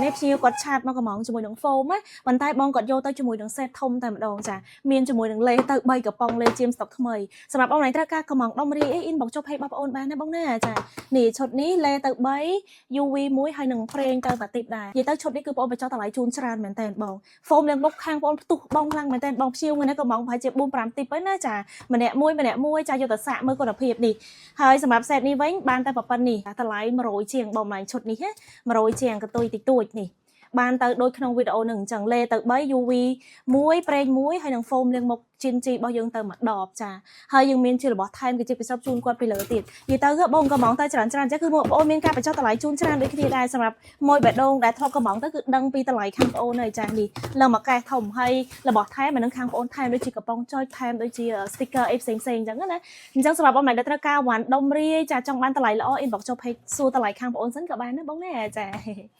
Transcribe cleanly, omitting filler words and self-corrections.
នេះភ្ញៀវគាត់ chat មកកម្ម៉ង់ជាមួយនឹង foam ណាប៉ុន្តែបងគាត់យកទៅជាមួយនឹង set ធំតែម្ដងចាមានជាមួយនឹងលេទៅ3កំប៉ុងលេជាមស្តុកថ្មីសម្រាប់បងឯងត្រូវការកម្ម៉ង់ដុំរាយអី inbox ចុះ page របស់បងអូនបានណាបងណាចានេះឈុតនេះលេទៅ3 UV 1ហើយនឹងប្រេងទៅមួយទីបដែរនិយាយទៅឈុតនេះគឺបងបញ្ចុះតម្លៃជូនច្រើនមែនតើបង foam លាងមុខខាងបងផ្ទុះបងខ្លាំងមែនតើបងភ្ញៀវថ្ងៃនេះកម្ម៉ង់ប្រហែលជា4 5ទីបហើយណាចាម្នាក់មួយម្នាក់មួយចាយកទៅសាកមើលគុណភាពនេះហើយសម្រាប់ set នេះវិញបានតែប៉ុណ្ណេះតម្លៃ100ជាងបងម្លាញ់ឈុតនេះណា100ជាងកន្ទុយតិចតួចនេះបានទៅដូចក្នុងវីដេអូនឹងអញ្ចឹងលេទៅ3 UV 1ប្រេង1ហើយនឹង foam លាងមុខជីនជីរបស់យើងទៅមួយដបចាហើយយើងមានជារបស់ថែមគឺជាពិសេសជូនគាត់ពីលើទៀតនិយាយទៅគឺបងកម្ម៉ង់ទៅច្រើនច្រើនអញ្ចឹងគឺបងប្អូនមានការបញ្ចុះតម្លៃជូនច្រើនដូចគ្នាដែរសម្រាប់មួយបេះដូងដែលធ្លាប់កម្ម៉ង់ទៅគឺដឹងពីតម្លៃខាងប្អូនហើយចានេះឡើងមកកែធំហើយរបស់ថែមអានឹងខាងប្អូនថែមដូចជាកំប៉ុងចុចថែមដូចជា sticker អីផ្សេងផ្សេងអញ្ចឹងណាអញ្ចឹងសម្រាប់បងដែលត្រូវការវ៉ាន់ដុំរាយចាចង់បានតម្លៃល្អ inbox ចូល page សួរតម្លៃខាងប្អូនសិនក៏បានដែរបងណាចា។